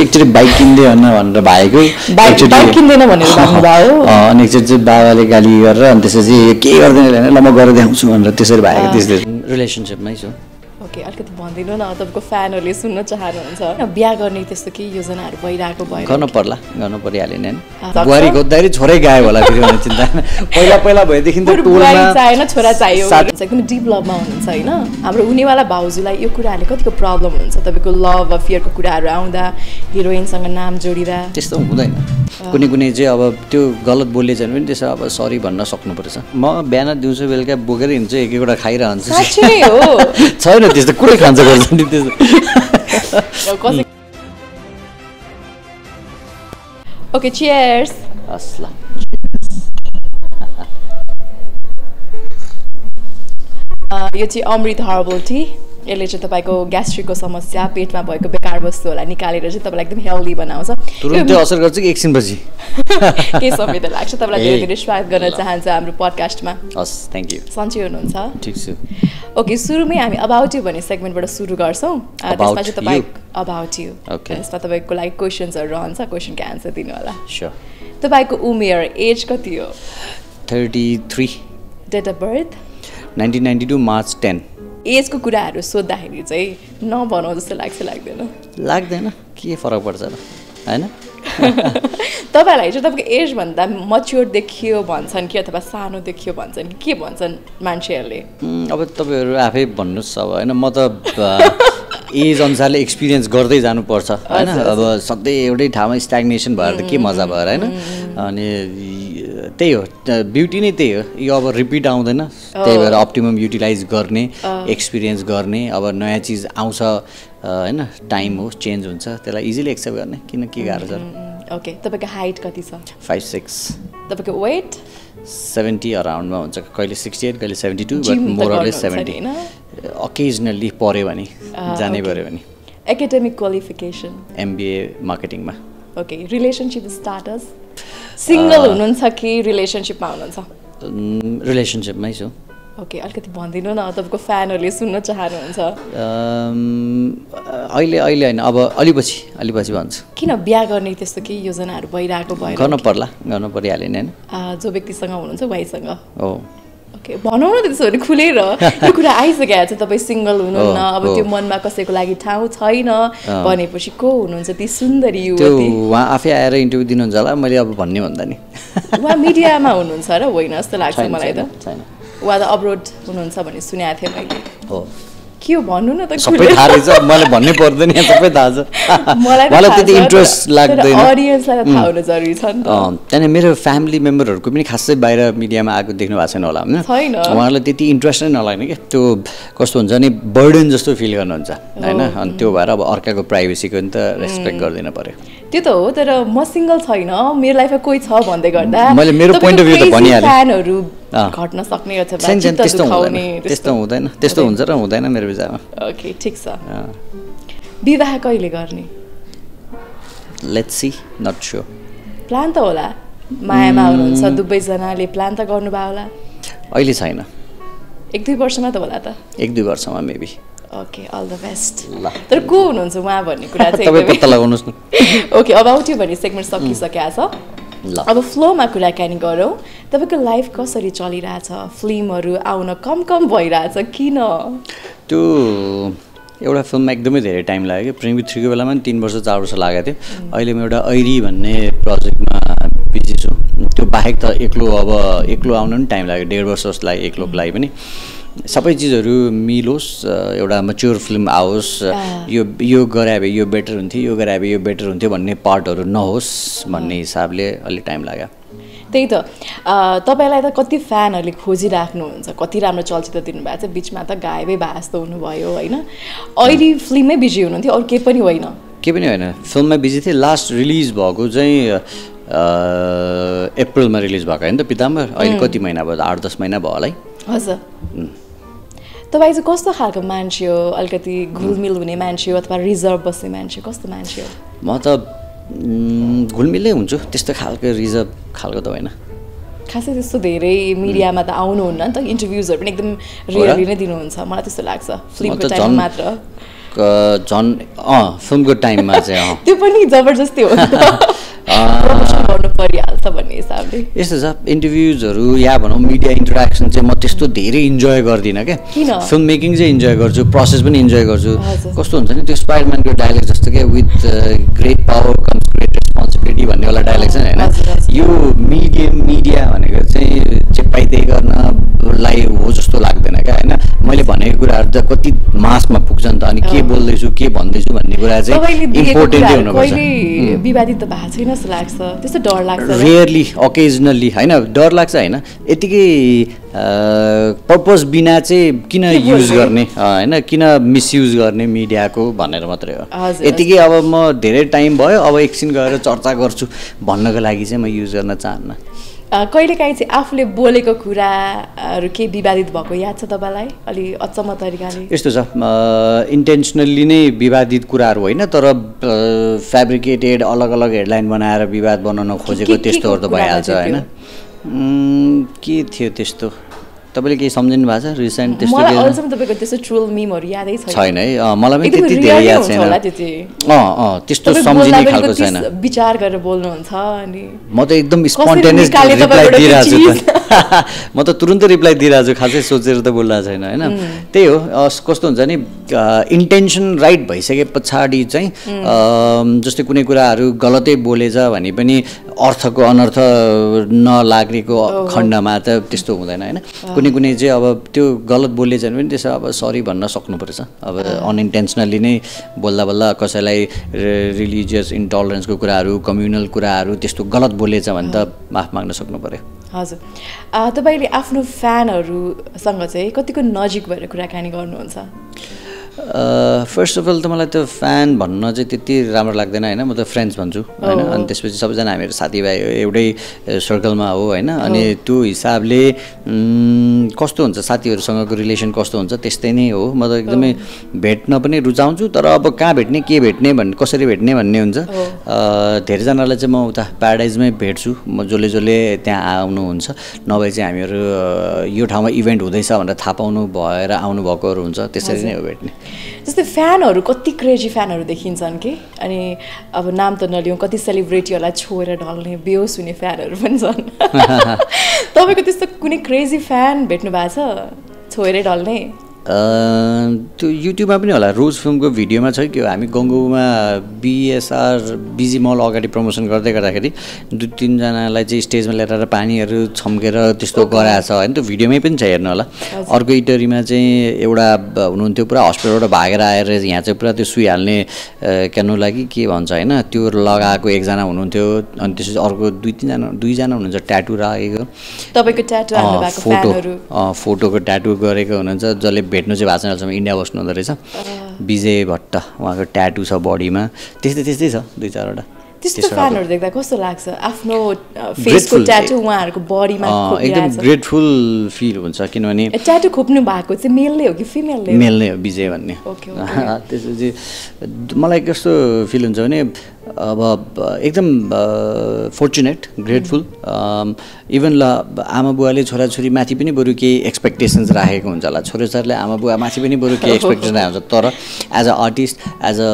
एकचोटि बाइक किन्दै भनेर भाइको बाइक किन्दैन भनेर भन्नुभयो अनि एकचोटि चाहिँ बाबाले गाली गरेर अनि त्यसपछि के गर्दैन ल म गरेर देखाउँछु भनेर त्यसरी भाइको त्यसले रिलेसनसिपमै छु ओके अलिकति भनिदिनु न तपाईँको फ्यानहरूले सुन्न चाहनुहुन्छ बिहा गर्ने त्यस्तो केही योजनाहरू भइरहेको भयो गर्नु परिहाल्यो नि बुहारी खोज्दाखेरि छोरै गायो होला फेरि भने चिन्ता पहिला भएदेखि त टोलमा चाहिएन छोरा चाहियो एकदम डिप लभमा हुनुहुन्छ होइन हाम्रो हुनेवाला भाउजूलाई यो कुराहरूले कतिको प्रब्लम हुन्छ तपाईँको लभ अफेयरको कुराहरू आउँदा हिरोइनसँग नाम जोडिँदा त्यस्तो हुँदैन कुनै चाहिँ अब त्यो गलत बोले चाहिँ पनि त्यसो अब सरी भन्न सक्नुपर्छ म बिहान दिउँसो बेलुका बोकेर हिँड्छु एक एकवटा खाइरहन्छु छैन त्यस्तो कुरै खान्छ गर्छ नि त्यस्तो ओके चियर्स अस्ला यो चाहिँ अमृत हर्बल टी यसले चाहिँ तपाईँको ग्यास्ट्रिकको समस्या पेटमा भएको बेकार वस्तुहरूलाई निकालेर चाहिँ तपाईँलाई एकदम हेल्दी बनाउँछ तुरुन्तै असर गर्छ कि एकछिनपछि केही समय त लाग्छ तपाईँलाई धेरै धेरै स्वागत गर्न चाहन्छु हाम्रो पडकास्टमा हस् थ्याङ्क यू सन्चै हुनुहुन्छ ठिक छु ओके सुरुमै हामी अबाउट यु भन्ने सेगमेन्टबाट सुरु गर्छौँ त्यसमा चाहिँ तपाईँ अबाउट यु त्यसमा तपाईँको लागि क्वेसन्सहरू रहन्छ क्वेसनको एन्सर दिनु होला स्योर तपाईँको उमेर एज कति हो 33 डेट अफ बर्थ 1992 मार्च 10 एजको कुराहरू सोद्धाखेरि चाहिँ नभनौँ जस्तो लाग्दैन के फरक पर्छ र होइन तपाईँलाई चाहिँ तपाईँको एजभन्दा मच्योर देखियो भन्छन् कि अथवा सानो देखियो भन्छन् कि के भन्छन् मान्छेहरूले अब तपाईँहरू आफै भन्नुहोस् अब होइन म त एज अनुसारले एक्सपिरियन्स गर्दै जानुपर्छ होइन अब सधैँ एउटै ठाउँमा स्ट्याग्नेसन भएर त के मजा भएर होइन अनि त्यही हो ब्युटी नै त्यही हो यो अब रिपिट आउँदैन त्यही भएर अप्टिमम युटिलाइज गर्ने एक्सपिरियन्स गर्ने अब नयाँ चिज आउँछ होइन टाइम हो चेन्ज हुन्छ त्यसलाई इजिली एक्सेप्ट गर्ने किन के गाह्रो छ ओके तपाईँको हाइट कति छ 5'6" तपाईँको वेट 70 अराउन्डमा हुन्छ कहिले 68 कहिले 72 बट मोरलेस 70 अकेजनल्ली पऱ्यो भने जानै पऱ्यो भने एकाडेमिक क्वालिफिकेसन MBA मार्केटिङमा ओके रिलेसनसिप स्टाटस सिङ्गल हुनुहुन्छ कि रिलेसनसिपमा हुनुहुन्छ रिलेसनसिपमै छु ओके अलिकति भनिदिनु न तपाईँको फ्यानहरूले सुन्न चाहनुहुन्छ अहिले होइन अब अलिपछि भन्छु किन बिहा गर्ने त्यस्तो केही योजनाहरू भइरहेको भयो गर्नु परिहाल्यो नि होइन जो व्यक्तिसँग हुनुहुन्छ उहाँसँग हो ओके भनौँ न त्यसो भने खुलेर यो कुरा आइसकेको छ तपाईँ सिङ्गल हुनुहुन्न अब त्यो मनमा कसैको लागि ठाउँ छैन भनेपछि को हुनुहुन्छ ती सुन्दरी युवती उहाँ आफै आएर इन्टरभ्यू दिनुहुन्छ होला मैले अब भन्ने भन्दा नि उहाँ मिडियामा हुनुहुन्छ र होइन जस्तो लाग्छ मलाई त उहाँ त अब्रोड हुनुहुन्छ भन्ने सुनेको थिएँ मैले हो के हो भन्नु न त सबै थाहा रहेछ मैले भन्नै पर्दैन यहाँ सबै थाहा छ मलाई त्यति इन्ट्रेस्ट लाग्दैन अडियन्सलाई थाहा हुनु जरुरी छ नि त्यहाँदेखि मेरो फ्यामिली मेम्बरहरूको पनि खासै बाहिर मिडियामा आएको देख्नु भएको छैन होला होइन उहाँहरूलाई त्यति इन्ट्रेस्ट नै नलाग्ने क्या त्यो कस्तो हुन्छ नि बर्डन जस्तो फिल गर्नुहुन्छ होइन अनि त्यो भएर अब अर्काको प्राइभेसीको नि त रेस्पेक्ट गर्दिन पर्यो त्यो त हो तर म सिङ्गल छैन मेरो लाइफमा कोही छ भन्दै गर्दा मैले मेरो पोइन्ट अफ भ्यू त भनिहालेँ फ्यानहरू घट्न सक्ने अथवा त्यस्तो हुँदैन त्यस्तो हुन्छ र हुँदैन मेरो विचारमा ओके ठिक छ विवाह कहिले गर्ने let's see not sure plan त होला मायामा हुनुहुन्छ दुवैजनाले प्लान त गर्नुभयो होला अहिले छैन 1-2 वर्षमा त होला त 1-2 वर्षमा maybe okay all the best तर को हुनुहुन्छ उहाँ भन्ने कुरा चाहिँ तपाईँ पत्ता लगाउनुहोस् न ओके अबाउट यु भन्ने सेगमेन्ट सकिसकेको छ अब फ्लोमा कुराकानी गरौँ तपाईँको लाइफ कसरी चलिरहेछ फिल्महरू आउन कम भइरहेछ किन त्यो एउटा फिल्ममा एकदमै धेरै टाइम लाग्यो कि प्रेमी 3 को बेलामा 3 वर्ष 4 वर्ष लागेको थियो अहिले म एउटा ऐरी भन्ने प्रोजेक्टमा बिजी छु त्यो बाहेक त एक्लो आउन पनि टाइम लाग्यो 1.5 वर्ष जस्तो लाग्यो एक्लोको लागि पनि सबै चिजहरू मिलोस् एउटा म्याच्योर फिल्म आओस् यो गरे भए यो बेटर हुन्थ्यो यो गरे भए यो बेटर हुन्थ्यो भन्ने पार्टहरू नहोस् भन्ने हिसाबले अलिक टाइम लाग्यो त्यही त तपाईँलाई त कति फ्यानहरूले खोजिराख्नुहुन्छ कति राम्रो चलचित्र दिनुभएको छ बिचमा त गायबै भए जस्तो हुनुभयो होइन अहिले फिल्ममै बिजी हुनुहुन्थ्यो अरू केही पनि होइन फिल्ममा बिजी थिएँ लास्ट रिलिज भएको चाहिँ अप्रिलमा रिलिज भएको होइन त पिताम्बर अहिले कति महिना भयो 8-10 महिना भयो होला है हजुर तपाईँ चाहिँ कस्तो खालको मान्छे हो अलिकति घुलमिल हुने मान्छे हो अथवा रिजर्भ बस्ने मान्छे कस्तो मान्छे हो म त घुलमिलै हुन्छु त्यस्तो खालको रिजर्भ खालको त होइन खासै त्यस्तो धेरै मिडियामा त आउनुहुन्न नि त इन्टरभ्युजहरू पनि एकदम रेयरली नै दिनुहुन्छ मलाई त्यस्तो लाग्छ फिल्मको टाइममा मात्र झन् फिल्मको टाइममा चाहिँ त्यो पनि जबरजस्ती हो नि त प्रमोसन गर्नु परिहाल्छ भन्ने हिसाबले यस्तो छ इन्टरभ्युजहरू या भनौँ मिडिया इन्टरेक्सन चाहिँ म त्यस्तो धेरै इन्जोय गर्दिनँ क्या फिल्म मेकिङ चाहिँ इन्जोय गर्छु प्रोसेस पनि इन्जोय गर्छु कस्तो हुन्छ नि त्यो स्पाइडरम्यानको डायलग जस्तो क्या with great power comes great responsibility भन्नेवाला डायलग छ नि होइन यो मिडिया भनेको चाहिँ चेपाइदिए गर्नलाई हो जस्तो लाग्दैन क्या होइन मैले भनेको कुराहरू त कति मासमा पुग्छ नि त अनि के बोल्दैछु के भन्दैछु भन्ने कुरा चाहिँ इम्पोर्टेन्टै हुनुपर्छ विवादित त भएको छैन जस्तो लाग्छ त्यस्तो डर लाग्छ रेयरली ओकेजनली होइन डर लाग्छ होइन यतिकै पर्पस बिना चाहिँ किन युज गर्ने होइन किन मिसयुज गर्ने मिडियाको भनेर मात्रै हो यतिकै अब म धेरै टाइम भयो अब एकछिन गएर चर्चा गर्छु भन्नको लागि चाहिँ म युज गर्न चाहन्न कहिलेकाहीँ चाहिँ आफूले बोलेको कुराहरू के विवादित भएको याद छ तपाईँलाई अलि अचम्म तरिकाले यस्तो छ इन्टेन्सनल्ली नै विवादित कुराहरू होइन तर फेब्रिकेटेड अलग अलग हेडलाइन बनाएर विवाद बनाउन खोजेको त्यस्तोहरू त भइहाल्छ होइन के थियो त्यस्तो तपाईँले केही सम्झिनु भएको छ रिसेन्ट त्यस्तो मलाई अहिलेसम्म तपाईँको त्यस्तो ट्रोल मिमहरू यादै छैन है मलाई पनि त्यति धेरै याद छैन त्यस्तो सम्झिने खालको छैन विचार गरेर बोल्नुहुन्छ अनि म त एकदम स्पोन्टेनियस रिप्लाई दिइरहेको छु म त तुरुन्तै रिप्लाई दिइरहेको छु खासै सोचेर त बोलिरहेको छैन होइन त्यही हो कस्तो हुन्छ नि इन्टेन्सन राइट भइसके पछाडि चाहिँ जस्तै कुनै कुराहरू गलतै बोलेछ भने पनि अर्थको अनर्थ नलाग्नेको खण्डमा त त्यस्तो हुँदैन होइन कुनै चाहिँ अब त्यो गलत बोलेछ भने पनि त्यसो अब सरी भन्न सक्नुपर्छ अब अनइन्टेन्सनली नै बोल्दा बोल्दा कसैलाई रिलिजियस इन्टलरेन्सको कुराहरू कम्युनल कुराहरू त्यस्तो गलत बोलेछ भने त माफ माग्न सक्नु पर्यो हजुर तपाईँले आफ्नो फ्यानहरूसँग चाहिँ कतिको नजिक भएर कुराकानी गर्नुहुन्छ फर्स्ट अफ अल त मलाई त फ्यान भन्न चाहिँ त्यति राम्रो लाग्दैन होइन म त फ्रेन्ड्स भन्छु होइन अनि त्यसपछि सबैजना हामीहरू साथीभाइ एउटै सर्कलमा हो होइन अनि त्यो हिसाबले कस्तो हुन्छ साथीहरूसँगको रिलेसन कस्तो हुन्छ त्यस्तै नै हो म त एकदमै भेट्न पनि रुचाउँछु तर अब कहाँ भेट्ने के भेट्ने भन्ने कसरी भेट्ने भन्ने हुन्छ धेरैजनालाई चाहिँ म उता प्याराडाइजमै भेट्छु म जसले त्यहाँ आउनुहुन्छ नभए चाहिँ हामीहरू यो ठाउँमा इभेन्ट हुँदैछ भनेर थाहा पाउनु भएर आउनुभएकोहरू हुन्छ त्यसरी नै हो भेट्ने जस्तै फ्यानहरू कति क्रेजी फ्यानहरू देखिन्छन् कि अनि अब नाम त नलिउँ कति सेलिब्रेटीहरूलाई छोएर ढल्ने बेहोस हुने फ्यानहरू पनि छन् तपाईँको त्यस्तो कुनै क्रेजी फ्यान भेट्नु भएको छ छोएरै ढल्ने त्यो युट्युबमा पनि होला रोज फिल्मको भिडियोमा छ कि हामी गङ्गौमा बिएसआर बिजी मल अगाडि प्रमोसन गर्दै गर्दाखेरि 2-3जनालाई चाहिँ स्टेजमा ल्याएर पानीहरू छम्केर त्यस्तो गराएको छ होइन त्यो भिडियोमै पनि छ हेर्नु होला अर्को इटरीमा चाहिँ एउटा हुनुहुन्थ्यो पुरा हस्पिटलबाट भागेर आएर यहाँ चाहिँ पुरा त्यो सुई हाल्ने क्यानुलाई कि के भन्छ होइन त्यो लगाएको एकजना हुनुहुन्थ्यो अनि त्यसपछि अर्को दुईजना हुनुहुन्छ ट्याटु राखेको तपाईँको ट्याटु हाल्नु भएको फ्यानहरू फोटोको ट्याटु गरेको हुनुहुन्छ जसले भेट्नु चाहिँ भएको छैन इन्डिया बस्नु हुँदो रहेछ विजय भट्ट उहाँको ट्याटु छ बडीमा त्यस्तै छ 2-4वटा त्यस्तो फ्यानहरू देख्दा कस्तो लाग्छ आफ्नो फेसको ट्याटू उहाँहरूको बडीमा एकदम ग्रेटफुल फिल हुन्छ किनभने ट्याटू खोप्नु भएको चाहिँ मेलले हो कि फिमेलले मेल नै हो विजय भन्ने त्यसपछि मलाई कस्तो फिल हुन्छ भने अब एकदम फर्चुनेट ग्रेटफुल इभन ल आमा बुवाले छोराछोरी माथि पनि बरु केही एक्सपेक्टेसन्स राखेको हुन्छ होला छोराछोरीले आमा बुवा माथि पनि बरु केही एक्सपेक्टेसन राखेको हुन्छ तर as a artist as a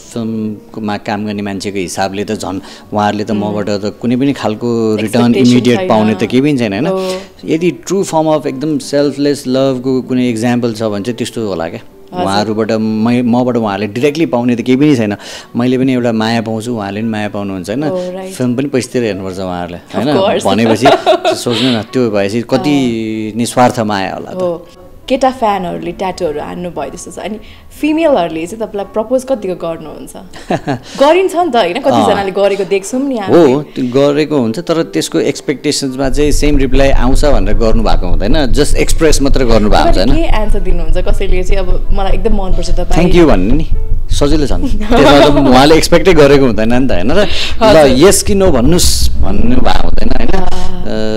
फिल्ममा काम गर्ने मान्छेको हिसाबले त झन् उहाँहरूले त मबाट त कुनै पनि खालको रिटर्न इमिडिएट पाउने त केही पनि छैन होइन यदि ट्रु फर्म अफ एकदम सेल्फलेस लभको कुनै इक्जाम्पल छ भने चाहिँ त्यस्तो होला क्या उहाँहरूबाट मबाट उहाँहरूले डिरेक्टली पाउने त केही पनि छैन मैले पनि एउटा माया पाउँछु उहाँले पनि माया पाउनुहुन्छ होइन फिल्म पनि पैसातिर हेर्नुपर्छ उहाँहरूले होइन भनेपछि सोच्नु न त्यो भएपछि कति निस्वार्थ माया होला त केटा फ्यानहरूले ट्याटुहरू हान्नु भयो त्यस्तो छ अनि फिमेलहरूले चाहिँ तपाईँलाई प्रपोज कतिको गर्नुहुन्छ गरिन्छ नि त होइन कतिजनाले गरेको देख्छौँ नि हो त्यो गरेको हुन्छ तर त्यसको एक्सपेक्टेसन्समा चाहिँ सेम रिप्लाई आउँछ भनेर गर्नुभएको हुँदैन जस्ट एक्सप्रेस मात्र गर्नुभएको हुन्छ के एन्सर दिनुहुन्छ कसैले चाहिँ अब मलाई एकदम मनपर्छ तपाईँ थ्याङ्क यू भन्ने नि सजिलो छ नि त्यसमा त उहाँले एक्सपेक्टै गरेको हुँदैन नि त होइन र ल यस कि नो भन्नुहोस् भन्नु भएको हुँदैन होइन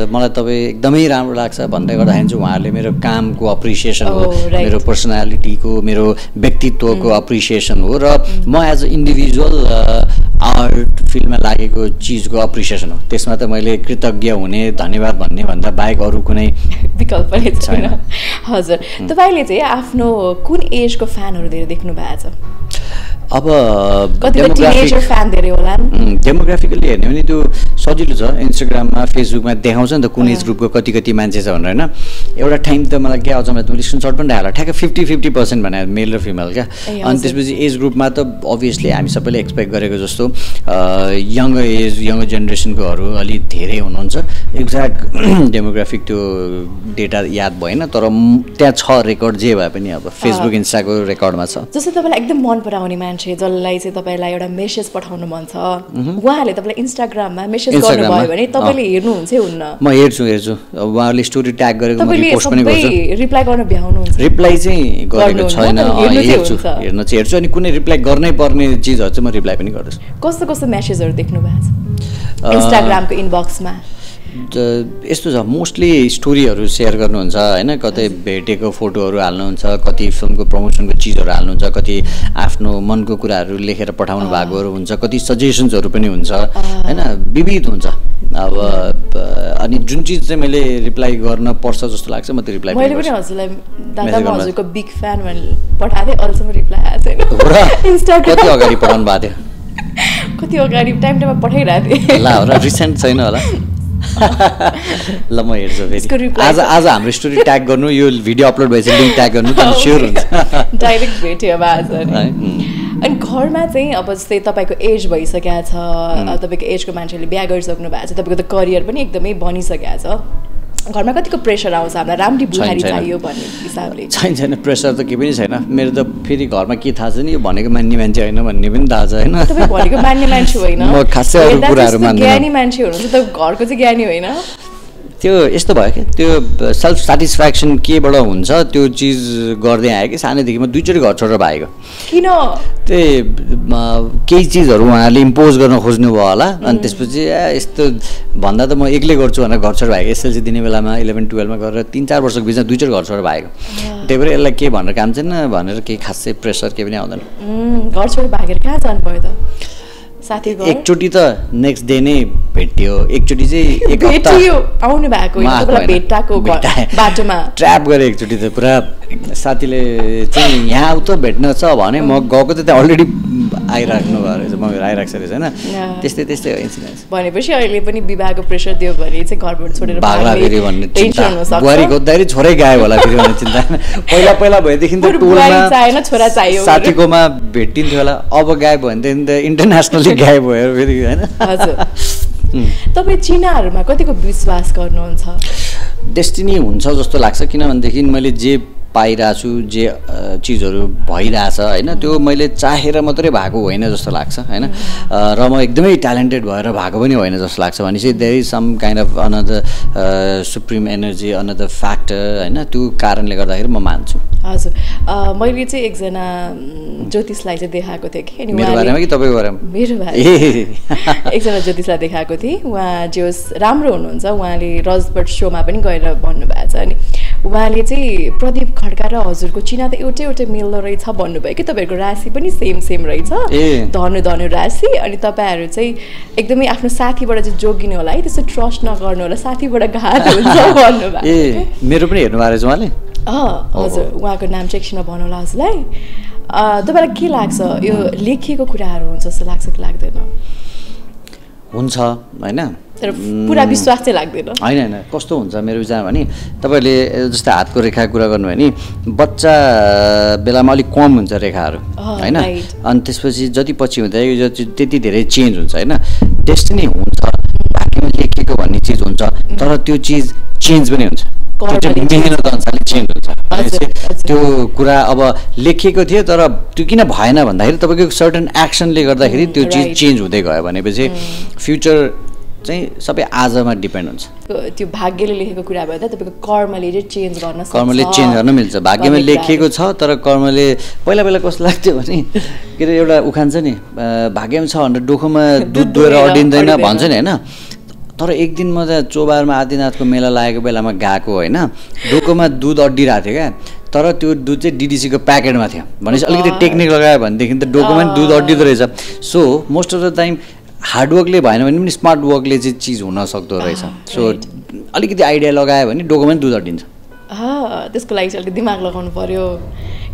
मलाई तपाईँ एकदमै राम्रो लाग्छ भन्दै गर्दाखेरि चाहिँ उहाँहरूले मेरो कामको अप्रिसिएसन हो मेरो पर्सनालिटीको मेरो व्यक्तित्वको अप्रिसिएसन हो र म एज अ इन्डिभिजुअल आर्ट फिल्डमा लागेको चिजको अप्रिसिएसन हो। त्यसमा त मैले कृतज्ञ हुने धन्यवाद भन्ने भन्दा बाहेक अरू कुनै विकल्प छैन। हजुर, तपाईँले चाहिँ आफ्नो कुन एजको फ्यानहरू धेरै देख्नु भएको छ? अब डेमोग्राफिकली हेर्ने भने त्यो सजिलो छ, इन्स्टाग्राममा फेसबुकमा देखाउँछ नि त कुन एज ग्रुपको कति कति मान्छे छ भनेर होइन। एउटा टाइम त मलाई क्या अचम्म मैले स्क्रिनसट पनि राखेर ठ्याक्कै 50-50% भने मेल र फिमेल क्या। अनि त्यसपछि एज ग्रुपमा त अभियसली हामी सबैले एक्सपेक्ट गरेको जस्तो यङ जेनेरेसनकोहरू अलिक धेरै हुनुहुन्छ। एक्ज्याक्ट डेमोग्राफिक त्यो डेटा याद भएन, तर त्यहाँ छ रेकर्ड जे भए पनि अब फेसबुक इन्स्टाको रेकर्डमा छ। जस्तो तपाईँलाई एकदम मन पराउने मान्छे जसलाई चाहिँ तपाईँलाई एउटा मेसेज पठाउनु मन छ, उहाँहरूले तपाईँलाई इन्स्टाग्राममा मेसेज गर्नुभयो भने तपाईँले हेर्नुहुन्छ हुन्न? म हेर्छु। उहाँहरूले स्टोरी ट्याग गरेको म पोस्ट पनि गर्छु। रिप्लाई गर्न भ्याउनुहुन्छ? रिप्लाई चाहिँ गरेको छैन, हेर्न चाहिँ हेर्छु। अनि कुनै रिप्लाई गर्नै पर्ने चिजहरू चाहिँ म रिप्लाई पनि गर्छु। कस्तो कस्तो मेसेजहरू देख्नु भएको छ इन्स्टाग्रामको इनबक्समा? यस्तो छ, मोस्टली स्टोरीहरू सेयर गर्नुहुन्छ होइन, कतै भेटेको फोटोहरू हाल्नुहुन्छ, कति फिल्मको प्रमोसनको चिजहरू हाल्नुहुन्छ, कति आफ्नो मनको कुराहरू लेखेर पठाउनु भएकोहरू हुन्छ, कति सजेसन्सहरू पनि हुन्छ होइन, विविध हुन्छ। अब अनि जुन चिज चाहिँ मैले रिप्लाई गर्न पर्छ जस्तो लाग्छ म त्यो रिप्लाई मैले पनि हजुरलाई दादा म हजुरको बिग फ्यान भनेर पठाएँ, अहिलेसम्म रिप्लाई आएको छैन। इन्स्टाग्राम कति अगाडि पठाउनु भएको थियो? कति अगाडि टाइममा पठाइरहेको थिएँ। ल होला रिसेन्ट छैन होला। ल म हेर्छु फेरि। आज हाम्रो स्टोरी ट्याग गर्नु, यो भिडियो अपलोड भएपछि लिङ्क ट्याग गर्नु त स्योर हुन्छ। डाइरेक्ट भेट्यो अब आज। अनि घरमा चाहिँ अब जस्तै तपाईँको एज भइसकेको छ, तपाईँको एजको मान्छेले बिहा गरिसक्नु भएको छ, तपाईँको त करियर पनि एकदमै बनिसकेको छ, घरमा कतिको प्रेसर आउँछ हामीलाई राम्री बुहारी चाहियो भन्ने हिसाबले? छैन, प्रेसर त केही पनि छैन। मेरो त फेरि घरमा के थाहा छ नि, यो भनेको मान्ने मान्छे होइन भन्ने पनि थाहा छ होइन। तपाईँ भनेको मान्ने मान्छे होइन, म खासै अरू कुराहरू मान्दिनँ। ज्ञानी मान्छे हुनुहुन्छ त घरको चाहिँ ज्ञानी होइन। त्यो यस्तो भयो कि त्यो सेल्फ सेटिस्फ्याक्सन केबाट हुन्छ त्यो चिज गर्दै आएँ कि सानैदेखि म दुईचोटि घर छोडेर भागेको। किन? त्यही केही चिजहरू उहाँहरूले इम्पोज गर्न खोज्नुभयो होला, अनि त्यसपछि यस्तो भन्दा त म एक्लै गर्छु भनेर घर छोडेर भागेको। एसएलसी दिने बेलामा 11-12मा गरेर 3-4 वर्षको बिचमा दुईचोटि घर छोडेर भागेको। त्यही भएर यसलाई के भनेर काम छैन भनेर केही खासै प्रेसर केही पनि आउँदैन। घर छोडेर भागेर कहाँ जानु भयो त? एकचोटि त नेक्स्ट डे नै भेटियो, एकचोटि चाहिँ एक हप्ता आउनु भएको बाटोमा ट्र्याप गरेँ एकचोटि त पुरा। साथीले चाहिँ यहाँ आउ त भेट्न छ भने म गएको त त्यहाँ अलरेडी आइराख्नु भयो रहेछ, म आइराख्छ रहेछ होइन। त्यस्तै हो इन्सिडेन्ट। भनेपछि अहिले पनि विवाहको प्रेसर दियो भने चाहिँ घरबाट छोडेर भाग्ला फेरि भन्ने चिन्ता, बुहारी खोज्दाखेरि छोरै गायो होला फेरि भन्ने चिन्ता। पहिला भएदेखि त टोलमा छोरा चाहियो साथीकोमा भेटिन्थ्यो होला, अब गायब भयो भने त इन्टरनेसनली गायब भयो फेरि होइन। हजुर, तपाईँ चिनाहरूमा कतिको विश्वास गर्नुहुन्छ? डेस्टिनी हुन्छ जस्तो लाग्छ, किनभनेदेखि मैले जे पाइरहेको छु, जे चिजहरू भइरहेछ होइन, त्यो मैले चाहेर मात्रै भएको होइन जस्तो लाग्छ होइन। र म एकदमै ट्यालेन्टेड भएर भएको पनि होइन जस्तो लाग्छ। भनेपछि there is some kind of another supreme energy, another factor होइन, त्यो कारणले गर्दाखेरि म मान्छु। हजुर, मैले चाहिँ एकजना ज्योतिषलाई चाहिँ देखाएको थिएँ कि, अनि मेरो बारेमा कि तपाईँको बारेमा? मेरो बारे एकजना ज्योतिषलाई देखाएको थिएँ, उहाँ जे होस् राम्रो हुनुहुन्छ, उहाँले रजबर्ट सोमा पनि गएर भन्नुभएको छ। अनि उहाँले चाहिँ प्रदीप खड्का र हजुरको चिना त एउटै मिल्दो रहेछ भन्नुभयो कि तपाईँहरूको राशि पनि सेम रहेछ, धनु राशि। अनि तपाईँहरू चाहिँ एकदमै आफ्नो साथीबाट चाहिँ जोगिनु होला है, त्यस्तो ट्रस्ट नगर्नु होला, साथीबाट घात हुन्छ भन्नुभयो। मेरो पनि हेर्नु भएको रहेछ उहाँले? हजुर, उहाँको नाम चाहिँ एकछिनमा भनौँला हजुरलाई। तपाईँलाई के लाग्छ, यो लेखिएको कुराहरू हुन्छ जस्तो लाग्छ कि लाग्दैन? हुन्छ होइन, तर पुरा विश्वास चाहिँ लाग्दैन। होइन, कस्तो हुन्छ मेरो विचारमा भने, तपाईँले जस्तै हातको रेखा कुरा गर्नुभयो भने बच्चा बेलामा अलिक कम हुन्छ रेखाहरू होइन, अनि त्यसपछि जति पछि हुँदा त्यति धेरै चेन्ज हुन्छ होइन। डेस्टिनी हुन्छ, भाग्यमा लेखिएको भन्ने चिज हुन्छ, तर त्यो चिज चेन्ज पनि हुन्छ, मेहनत अनुसारले चेन्ज हुन्छ। त्यो कुरा अब लेखिएको थियो तर त्यो किन भएन भन्दाखेरि तपाईँको सर्टन एक्सनले गर्दाखेरि त्यो चिज चेन्ज हुँदै गयो भनेपछि फ्युचर चाहिँ सबै आजमा डिपेन्ड हुन्छ। त्यो भाग्यले लेखेको कुरा भयो त, तपाईँको कर्मले चाहिँ चेन्ज गर्न सक्छ, कर्मले चेन्ज गर्न मिल्छ। भाग्यमा लेखिएको छ तर कर्मले पहिला कस्तो लाग्थ्यो भने के अरे एउटा उखान छ नि, भाग्यमा छ भनेर डोखोमा दुध दोहेर अडिँदैन भन्छ नि होइन। तर एक दिन म त चोबारमा आदिनाथको मेला लागेको बेलामा गएको होइन, डोकोमा दुध अड्डिरहेको थियो क्या, तर त्यो दुध चाहिँ डिडिसीको प्याकेटमा थियो भनेपछि अलिकति टेक्निक लगायो भनेदेखि त डकुमेन्ट दुध अड्डिँदो रहेछ so most of the time हार्डवर्कले भएन भने पनि स्मार्ट वर्कले चाहिँ चिज हुन सक्दो रहेछ सो अलिकति आइडिया लगायो भने डकुमेन्ट दुध अड्डिन्छ त्यसको लागि चाहिँ अलिक दिमाग लगाउनु पर्यो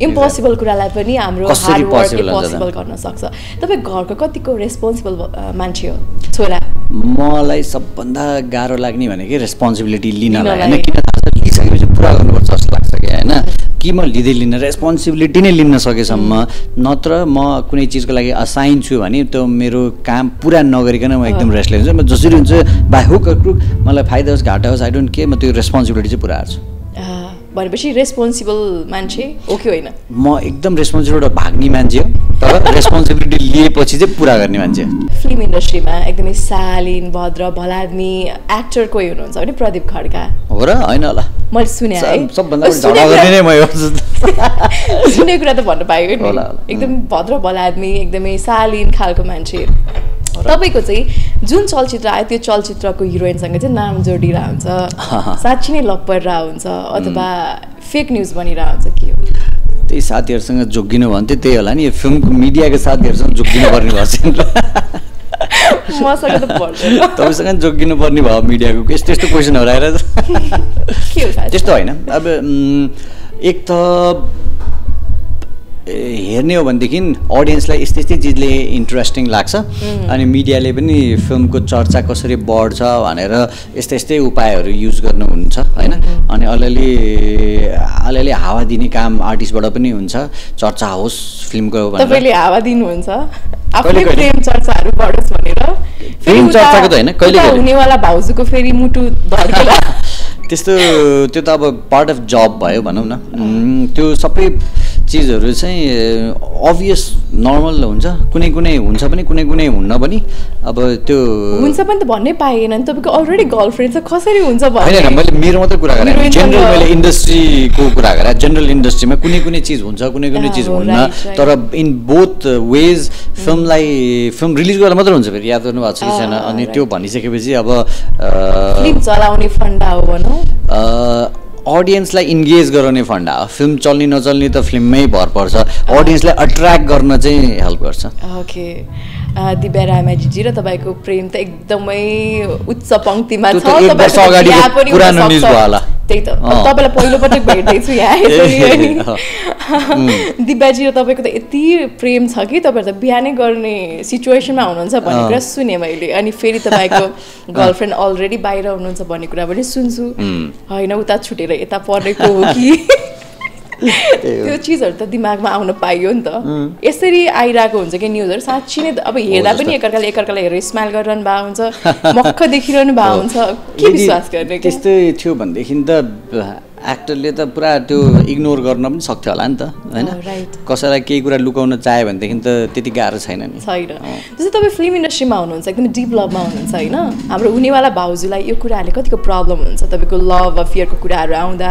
इम्पोसिबल कुरालाई पनि हाम्रो हार्ड वर्कले पोसिबल गर्न सक्छ तपाईँ घरको कतिको रेस्पोन्सिबल मान्छे हो छोरा मलाई सबभन्दा गाह्रो लाग्ने भनेकै रेस्पोन्सिबिलिटी लिनलाई होइन किन थाहा छ लिइसकेपछि पुरा गर्नुपर्छ जस्तो लाग्छ कि होइन कि म लिँदै लिन रेस्पोन्सिबिलिटी नै लिन सकेसम्म नत्र म कुनै चिजको लागि असाइन छु भने त्यो मेरो काम पुरा नगरिकन म एकदम रेस्टलेस हुन्छु म जसरी हुन्छ बाई हुक अर क्रुक मलाई फाइदा होस् घाटा होस् आई डोन्ट केयर म त्यो रेस्पोन्सिबिलिटी चाहिँ पुरा हार्छु भनेपछि रेस्पोन्सिबल मान्छे हो कि होइन म एकदम रेस्पोन्सिबल भाग्ने मान्छे हो तर रेस्पोन्सिबिलिटी लिएपछि चाहिँ पुरा गर्ने मान्छे हो फिल्म इन्डस्ट्रीमा एकदमै शालीन भद्र भलाद्मी एक्टर कोही हुनुहुन्छ भने प्रदीप खड्का हो र होइन होला मैले सुने है सबभन्दा झगडा गर्ने नै म हो सुने कुरा त भन्नु पाएको नि एकदम भद्र भलाद्मी एकदमै शालीन खालको मान्छे तपाईँको चाहिँ जुन चलचित्र आयो त्यो चलचित्रको हिरोइनसँग चाहिँ नाम जोडिरहेको हुन्छ साँच्ची नै लभ परिरहेको हुन्छ अथवा फेक न्युज बनिरहेको हुन्छ के हो त्यही साथीहरूसँग जोगिनु भन्थ्यो त्यही होला नि फिल्मको मिडियाको साथीहरूसँग जोगिनु पर्ने भएको छ मसँग त पर्दैन तपाईँसँग जोगिनु पर्ने भयो मिडियाको यस्तो यस्तो क्वेसनहरू आएर त्यस्तो होइन अब एक त हेर्ने हो भनेदेखि अडियन्सलाई यस्तै यस्तै चिजले इन्ट्रेस्टिङ लाग्छ अनि मिडियाले पनि फिल्मको चर्चा कसरी बढ्छ भनेर यस्तै यस्तै उपायहरू युज गर्नुहुन्छ होइन अनि अलिअलि हावा दिने काम आर्टिस्टबाट पनि हुन्छ चर्चा होस् फिल्मको तपाईँले हावा दिनुहुन्छ आफूले प्रेम चर्चाहरू बढोस् भनेर प्रेम चर्चाको त होइन कहिले हुनेवाला भाउजूको फेरि मुटु धड्केला त्यस्तो त्यो त अब पार्ट अफ जब भयो भनौँ न त्यो सबै चिजहरू चाहिँ अभियस नर्मल हुन्छ कुनै कुनै हुन्छ पनि कुनै कुनै हुन्न पनि अब त्यो हुन्छ पनि त भन्नै पाएन नि तपाईँको अलरेडी गर्लफ्रेन्ड छ कसरी हुन्छ होइन मैले मेरो मात्रै कुरा गरेँ जेनरल मैले इन्डस्ट्रीको कुरा गरेँ जेनरल इन्डस्ट्रीमा कुनै कुनै चिज हुन्छ कुनै कुनै चिज हुन्न तर in both ways film release गरेर मात्रै हुन्छ फेरि याद गर्नु भएको छ कि छैन अनि त्यो भनिसकेपछि अब फिल्म चलाउने फन्डा हो भनौँ अडियन्सलाई इन्गेज गराउने फन्डा हो फिल्म चल्ने नचल्ने त फिल्ममै भर पर्छ अडियन्सलाई अट्र्याक्ट गर्न चाहिँ हेल्प गर्छ ओके दिव्या रामाजीजी र तपाईँको प्रेम त एकदमै उच्च पङ्क्तिमा छ त्यही त तपाईँलाई पहिलोपटक भेट्दैछु यहाँ दिव्याजी र तपाईँको त यति प्रेम छ कि तपाईँहरू त बिहानै गर्ने सिचुएसनमा हुनुहुन्छ भन्ने कुरा सुने मैले अनि फेरि तपाईँको गर्लफ्रेन्ड अलरेडी बाहिर हुनुहुन्छ भन्ने कुरा पनि सुन्छु होइन उता छुटेर यता परेको हो कि त्यो चिजहरू त दिमागमा आउन पाइयो नि त यसरी आइरहेको हुन्छ कि न्युजहरू साँच्ची नै अब हेर्दा पनि एकअर्कालाई हेरेर स्माइल गरिरहनु भएको हुन्छ मक्ख देखिरहनु भएको हुन्छ के विश्वास गर्ने त्यस्तै थियो भनेदेखि त एक्टरले त पुरा त्यो इग्नोर गर्न पनि सक्थ्यो होला नि त होइन कसैलाई केही कुरा लुकाउन चाह्यो भनेदेखि त त्यति गाह्रो छैन नि छैन जस्तै तपाईँ फिल्म इन्डस्ट्रीमा हुनुहुन्छ एकदमै डिप लभमा हुनुहुन्छ होइन हाम्रो हुनेवाला भाउजूलाई यो कुराहरूले कतिको प्रब्लम हुन्छ तपाईँको लभ अफेयरको कुराहरू आउँदा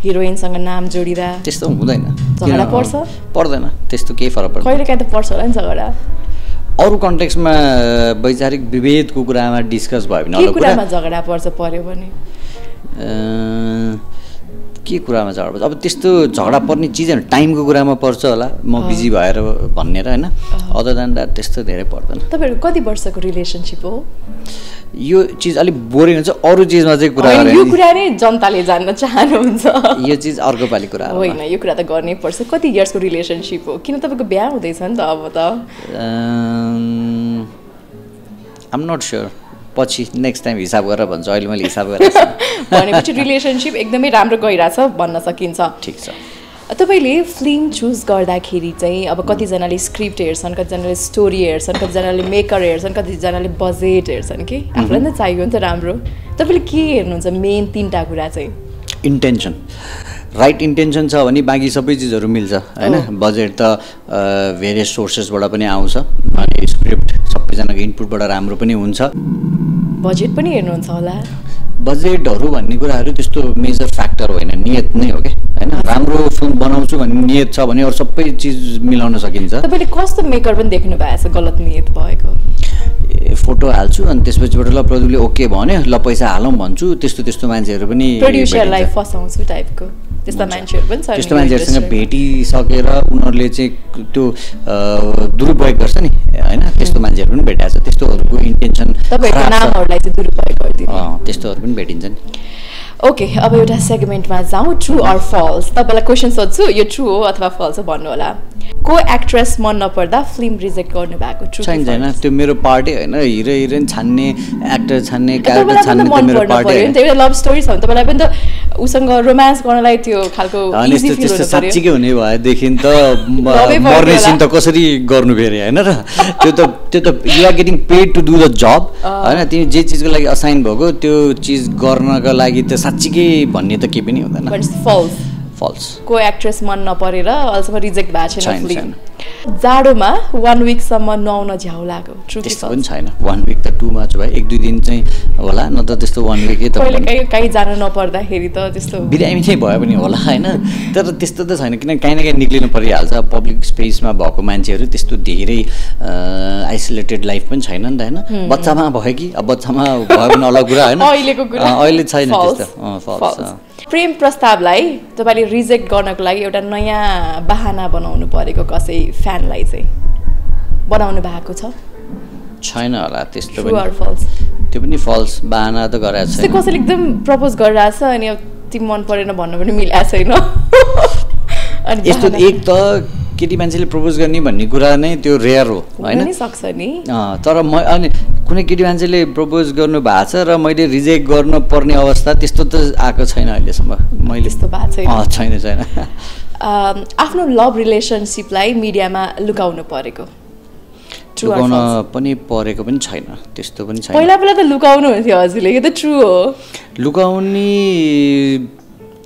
हिरोइनसँग नाम जोडिँदा त्यस्तो हुँदैन झगडा पर्छ पर्दैन त्यस्तो केही फरक पर्दैन कहिले काहीँ त पर्छ होला नि झगडा अरू कन्टेक्स्टमा वैचारिक विभेदको कुरामा डिस्कस भयो भने के कुरामा झगडा पर्यो भने के कुरामा झगडा पर्छ अब त्यस्तो झगडा पर्ने चिजहरू टाइमको कुरामा पर्छ होला म बिजी भएर भन्ने र होइन अदर देन द्याट त्यस्तो धेरै पर्दैन तपाईँहरू कति वर्षको रिलेसनसिप हो यो चिज अलिक बोरिङ हुन्छ अरू चिजमा चाहिँ कुरा गरे यो कुरा नै जनताले जान्न चाहनुहुन्छ यो चिज अर्को पालि कुरा होइन यो कुरा त गर्नै पर्छ कति इयर्सको रिलेसनसिप हो किन तपाईँको बिहा हुँदैछ नि त अब त आइम नट स्योर पछि नेक्स्ट टाइम हिसाब गरेर भन्छु अहिले मैले हिसाब गरेर भनेपछि रिलेसनसिप एकदमै राम्रो गइरहेछ भन्न सकिन्छ ठिक छ तपाईँले फिल्म चुज गर्दाखेरि चाहिँ अब कतिजनाले स्क्रिप्ट हेर्छन् कतिजनाले स्टोरी हेर्छन् कतिजनाले मेकर हेर्छन् कतिजनाले बजेट हेर्छन् कि आफूलाई नि त चाहियो नि त राम्रो तपाईँले के हेर्नुहुन्छ मेन 3टा कुरा चाहिँ इन्टेन्सन राइट इन्टेन्सन छ भने बाँकी सबै चिजहरू मिल्छ होइन बजेट त भेरियस सोर्सेसबाट पनि आउँछ अनि स्क्रिप्ट सबैजनाको इनपुटबाट राम्रो पनि हुन्छ बजेट पनि हेर्नुहुन्छ होला बजेटहरू भन्ने कुराहरू त्यस्तो मेजर फ्याक्टर होइन नियत नै हो कि होइन राम्रो फिल्म बनाउँछु भन्ने नियत छ भने अरू सबै चिज मिलाउन सकिन्छ तपाईँले कस्तो मेकर पनि देख्नु भएको छ गलत नियत भएको फोटो हाल्छु अनि त्यसपछिबाट ल प्रदीपले ओके भन्यो ल पैसा हालौँ भन्छु त्यस्तो मान्छेहरू पनि प्रोड्युसरलाई फसाउँछु टाइपको त्यस्ता मान्छेहरू पनि छ त्यस्तो मान्छेहरूसँग भेटिसकेर उनीहरूले चाहिँ त्यो दुरुपयोग गर्छ नि होइन त्यस्तो मान्छेहरू पनि भेटाएको छ त्यस्तोहरूको इन्टेन्सन तपाईँहरूको नामहरूलाई चाहिँ दुरुपयोग गरिदिनु त्यस्तोहरू पनि भेटिन्छ नि ओके अब एउटा सेगमेन्टमा जाउँ ट्रु अर फल्स तपाईँलाई क्वेसन सोध्छु यो ट्रु हो अथवा फल्स हो भन्नु होला को एक्ट्रेस मन नपर्दा फिल्म रिजेक्ट गर्नु भएको ट्रु छैन त्यो मेरो पार्टी होइन हिरो हिरोइन छान्ने एक्टर छान्ने क्यारेक्टर छान्ने त्यो मेरो पार्टी होइन एउटा लभ स्टोरी छ भने तपाईँलाई पनि त उसँग रोमान्स गर्नलाई त्यो खालको इजी फिल त्यस्तो साँच्चीकै हुने भएदेखि त मर्ने सिन त कसरी गर्नु फेरि होइन र त्यो त you are getting paid to do the job होइन तिमी जे चिजको लागि असाइन भएको त्यो चिज गर्नको लागि त साँच्चीकै भन्ने त केही पनि हुँदैन फल्स को एक्ट्रेस मन नपरेर अहिलेसम्म रिजेक्ट भएको छैन फिल्म जाडोमा 1 विकसम्म नुहाउन झ्याउ लाग्यो त्यस्तो पनि छैन 1 विक त टु मच भयो 1-2 दिन चाहिँ होला न त त्यस्तो 1 विकै त कहिले काहीँ जानु नपर्दाखेरि त त्यस्तो बिरामी चाहिँ भयो पनि होला होइन तर त्यस्तो त छैन किनकि काहीँ न काहीँ निक्लिनु परिहाल्छ पब्लिक स्पेसमा भएको मान्छेहरू त्यस्तो धेरै आइसोलेटेड लाइफ पनि छैन नि त होइन बच्चामा भयो कि अब बच्चामा भयो भने अलग कुरा होइन अहिले छैन त्यस्तो फल्स प्रेम प्रस्तावलाई तपाईँले रिजेक्ट गर्नको लागि एउटा नयाँ बहाना बनाउनु परेको कसै फ्यानलाई चाहिँ बनाउनु भएको छैन होला त्यस्तो पनि फल्स त्यो पनि फल्स बहाना त गराएको छैन कसैले एकदम प्रपोज गरिरहेछ अनि अब तिमी मन परेन भन्नु पनि मिलेको छैन अनि यस्तो एक त केटी मान्छेले प्रपोज गर्ने भन्ने कुरा नै त्यो रेयर हो होइन सक्छ नि तर म अनि कुनै केटी मान्छेले प्रपोज गर्नु भएको छ र मैले रिजेक्ट गर्नु पर्ने अवस्था त्यस्तो त आएको छैन अहिलेसम्म मैले त्यस्तो भएको छैन आफ्नो लभ रिलेसनसिपलाई मिडियामा लुकाउनु परेको लुकाउन पनि परेको पनि छैन त्यस्तो पनि छैन पहिला त लुकाउनु हुन्थ्यो हजुरले यो त ट्रु हो लुकाउने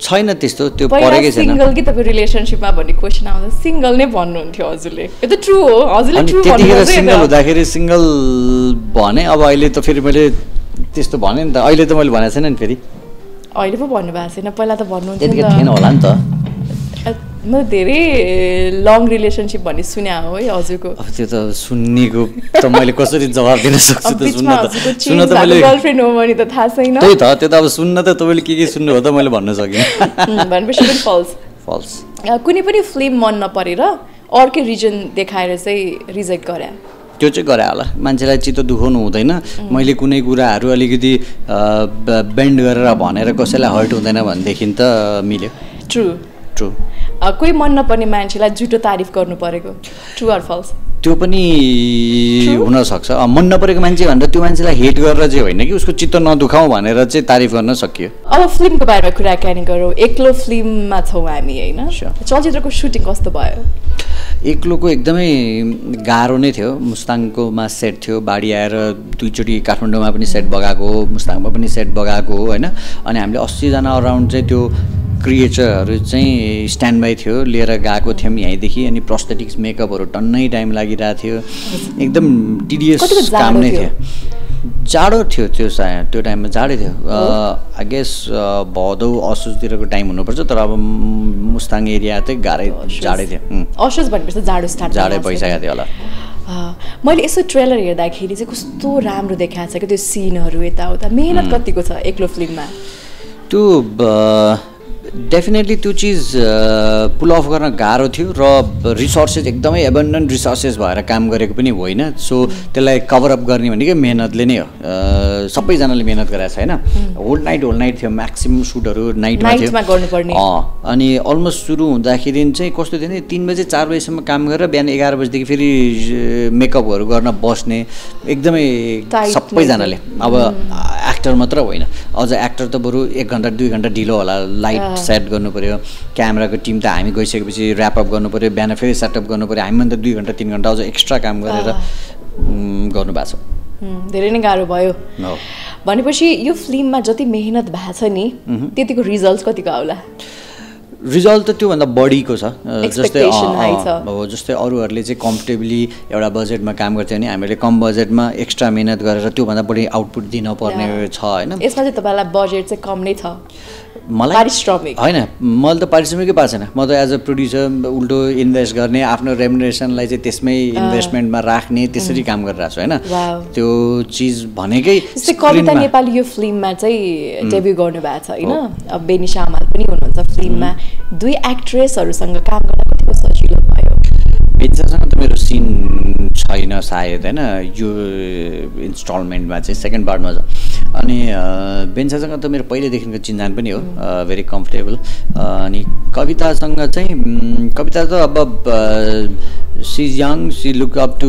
छैन त्यस्तो त्यो परेकै छैन सिंगल कि तपाईँ रिलेसनसिपमा भन्ने क्वेसन आउँदा सिंगल नै भन्नुहुन्थ्यो हजुरले यो त ट्रु हो हजुरले ट्रु त्यतिखेर सिंगल हुँदाखेरि सिंगल भने अब अहिले त फेरि मैले त्यस्तो भने नि त अहिले त मैले भनेको छैन नि फेरि अहिले पो भन्नुभएको छैन पहिला त भन्नुहुन्थ्यो त्यतिखेर थिएन होला नि त म धेरै लङ रिलेसनसिप भन्ने सुने हो है हजुरको अब त्यो त सुन्नेको त मैले कसरी जवाब दिन सक्छु त सुन्न त मैले गर्लफ्रेन्ड हो भने त थाहा छैन त्यही त त्यो त अब सुन्न त तपाईँले के सुन्नु हो त मैले भन्न सकिनँ भनेपछि पनि फल्स कुनै पनि फिल्म मन नपरेर अर्कै रिजन देखाएर चाहिँ रिजेक्ट गरे त्यो चाहिँ गरे होला मान्छेलाई चित्त दुखाउनु हुँदैन मैले कुनै कुराहरू अलिकति बेन्ड गरेर भनेर कसैलाई हर्ट हुँदैन भनेदेखि त मिल्यो ट्रु कोही मन नपर्ने मान्छेलाई झुटो तारिफ गर्नु परेको ट्रु अर फल्स त्यो पनि हुनसक्छ मन नपरेको मान्छे भनेर त्यो मान्छेलाई हेट गरेर चाहिँ होइन कि उसको चित्त नदुखाउँ भनेर चाहिँ तारिफ गर्न सकियो अब फिल्मको बारेमा कुराकानी गरौँ एक्लो फिल्ममा छौँ हामी होइन चलचित्रको सुटिङ कस्तो भयो एक्लोको एकदमै गाह्रो नै थियो मुस्ताङकोमा सेट थियो बाढी आएर 2 चोटि काठमाडौँमा पनि सेट बगाएको मुस्ताङमा पनि सेट बगाएको होइन अनि हामीले 80 जना अराउन्ड चाहिँ त्यो क्रिएटरहरू चाहिँ स्ट्यान्ड बाई थियो लिएर गएको थियौँ यहीँदेखि अनि प्रोस्थेटिक्स मेकअपहरू टन्नै टाइम लागिरहेको थियो एकदम टिडियस काम नै थियो जाडो थियो त्यो टाइममा जाडै थियो आई गेस भदौ असोजतिरको टाइम हुनुपर्छ तर अब मुस्ताङ एरिया चाहिँ जाडै थियो असोज भनेपछि जाडै भइसकेको थियो होला मैले यसो ट्रेलर हेर्दाखेरि चाहिँ कस्तो राम्रो देखाएको छ कि त्यो सिनहरू यताउता मेहनत कतिको छ एक्लो फिल्ममा त्यो डेफिनेटली त्यो चिज पुल अफ गर्न गाह्रो थियो र रिसोर्सेस एकदमै एबन्डन्ट रिसोर्सेस भएर काम गरेको पनि होइन सो त्यसलाई कभर अप गर्ने भनेकै मेहनतले नै हो सबैजनाले मेहनत गरेको छ होइन होल नाइट थियो म्याक्सिमम् सुटहरू नाइटमा थियो अनि अलमोस्ट सुरु हुँदाखेरि चाहिँ कस्तो थियो भने 3 बजे 4 बजीसम्म काम गरेर बिहान 11 बजीदेखि फेरि मेकअपहरू गर्न बस्ने एकदमै सबैजनाले अब एक्टर मात्र होइन अझ एक्टर त बरु 1 घन्टा 2 घन्टा ढिलो होला लाइट सेट गर्नु पर्यो क्यामेराको टिम त हामी गइसकेपछि ऱ्यापअप गर्नु पर्यो बिहान फेरि सेटअप गर्नु पर्यो हामी त 2 घन्टा 3 घन्टा अझ एक्स्ट्रा काम गरेर गर्नुभएको छ धेरै नै गाह्रो भयो भनेपछि यो फिल्ममा जति मेहनत भएको छ नि त्यतिको रिजल्ट कतिको आउला रिजल्ट त त्योभन्दा बढीको छ जस्तै अरूहरूले चाहिँ कम्फर्टेबली एउटा बजेटमा काम गर्थ्यो भने हामीले कम बजेटमा एक्स्ट्रा मेहनत गरेर त्योभन्दा बढी आउटपुट दिन पर्ने छ होइन यसमा चाहिँ तपाईँलाई बजेट चाहिँ कम नै छ मलाई पारिश्रमिक होइन मैले त पारिश्रमिकै पाएको छैन म त एज अ प्रड्युसर उल्टो इन्भेस्ट गर्ने आफ्नो रेमुनेसनलाई चाहिँ त्यसमै इन्भेस्टमेन्टमा राख्ने त्यसरी काम गरिरहेको छु होइन त्यो चिज भनेकै कविता नेपाली यो फिल्ममा चाहिँ डेब्यु गर्नुभएको छ होइन अब बेनिसा हमाल पनि हुनुहुन्छ फिल्ममा दुई एक्ट्रेसहरूसँग काम गर्दा कतिको सजिलो भयो बेनिसासँग त मेरो सिन छैन सायद होइन यो इन्स्टलमेन्टमा चाहिँ सेकेन्ड पार्टमा छ अनि बेन्सासँग त मेरो पहिल्यैदेखिको चिन्जान पनि हो भेरी कम्फर्टेबल अनि कवितासँग चाहिँ कविता त अब she is young she look up to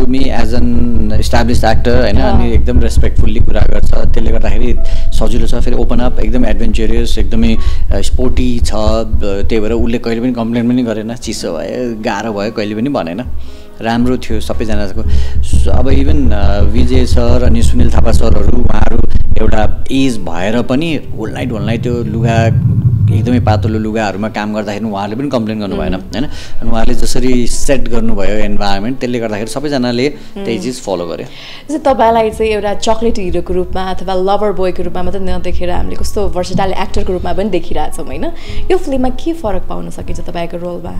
me as an established actor होइन अनि एकदम रेस्पेक्टफुल्ली कुरा गर्छ त्यसले गर्दाखेरि सजिलो छ फेरि ओपन अप एकदम एडभेन्चरियस एकदमै स्पोर्टी छ त्यही भएर उसले कहिले पनि कम्प्लेन पनि गरेन चिसो भयो गाह्रो भयो कहिले पनि भनेन राम्रो थियो सबैजनाको अब इभन विजय सर अनि सुनिल थापा सरहरू उहाँहरू एउटा एज भएर पनि होल नाइट त्यो लुगा एकदमै पातलो लुगाहरूमा काम गर्दाखेरि उहाँहरूले पनि कम्प्लेन गर्नु भएन होइन अनि उहाँहरूले जसरी सेट गर्नुभयो इन्भाइरोमेन्ट त्यसले गर्दाखेरि सबैजनाले त्यही चिज फलो गर्यो जस्तै तपाईँलाई चाहिँ एउटा चक्लेट हिरोको रूपमा अथवा लभर बोयको रूपमा मात्रै नदेखेर हामीले कस्तो भर्सेटाइल एक्टरको रूपमा पनि देखिरहेछौँ होइन यो फिल्ममा के फरक पाउन सकिन्छ तपाईँको रोलमा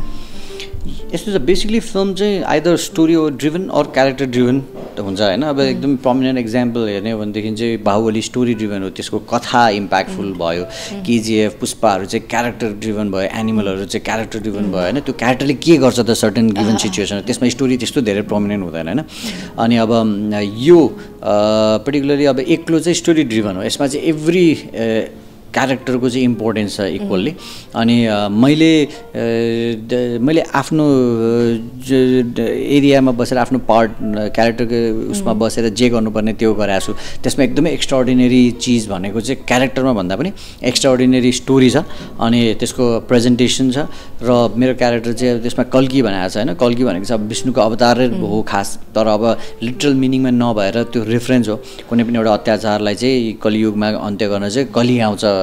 यस्तो छ बेसिकली फिल्म चाहिँ either story driven or character driven हुन्छ होइन अब एकदम प्रमिनेन्ट इक्जाम्पल हेर्ने हो भनेदेखि चाहिँ बाहुबली स्टोरी ड्रिभन हो त्यसको कथा इम्प्याक्टफुल भयो केजिएफ पुष्पाहरू चाहिँ क्यारेक्टर ड्रिभन भयो एनिमलहरू चाहिँ क्यारेक्टर ड्रिभन भयो होइन त्यो क्यारेक्टरले के गर्छ त सर्टेन गिभन सिचुएसन त्यसमा स्टोरी त्यस्तो धेरै प्रमिनेन्ट हुँदैन होइन अनि अब यो पर्टिकुलरली अब एक्लो चाहिँ स्टोरी ड्रिभन हो यसमा चाहिँ एभ्री क्यारेक्टरको चाहिँ इम्पोर्टेन्स छ इक्वल्ली अनि मैले आफ्नो एरियामा बसेर आफ्नो पार्ट क्यारेक्टरको उसमा बसेर जे गर्नुपर्ने त्यो गरेको छु त्यसमा एकदमै एक्स्ट्राअर्डिनेरी चिज भनेको चाहिँ क्यारेक्टरमा भन्दा पनि एक्स्ट्राअर्डिनेरी स्टोरी छ अनि त्यसको प्रेजेन्टेसन छ र मेरो क्यारेक्टर चाहिँ त्यसमा कल्की भनेको छ होइन कल्की भनेको चाहिँ अब विष्णुको अवतारै हो खास तर अब लिटरल मिनिङमा नभएर त्यो रेफरेन्स हो कुनै पनि एउटा अत्याचारलाई चाहिँ कलियुगमा अन्त्य गर्न चाहिँ कली आउँछ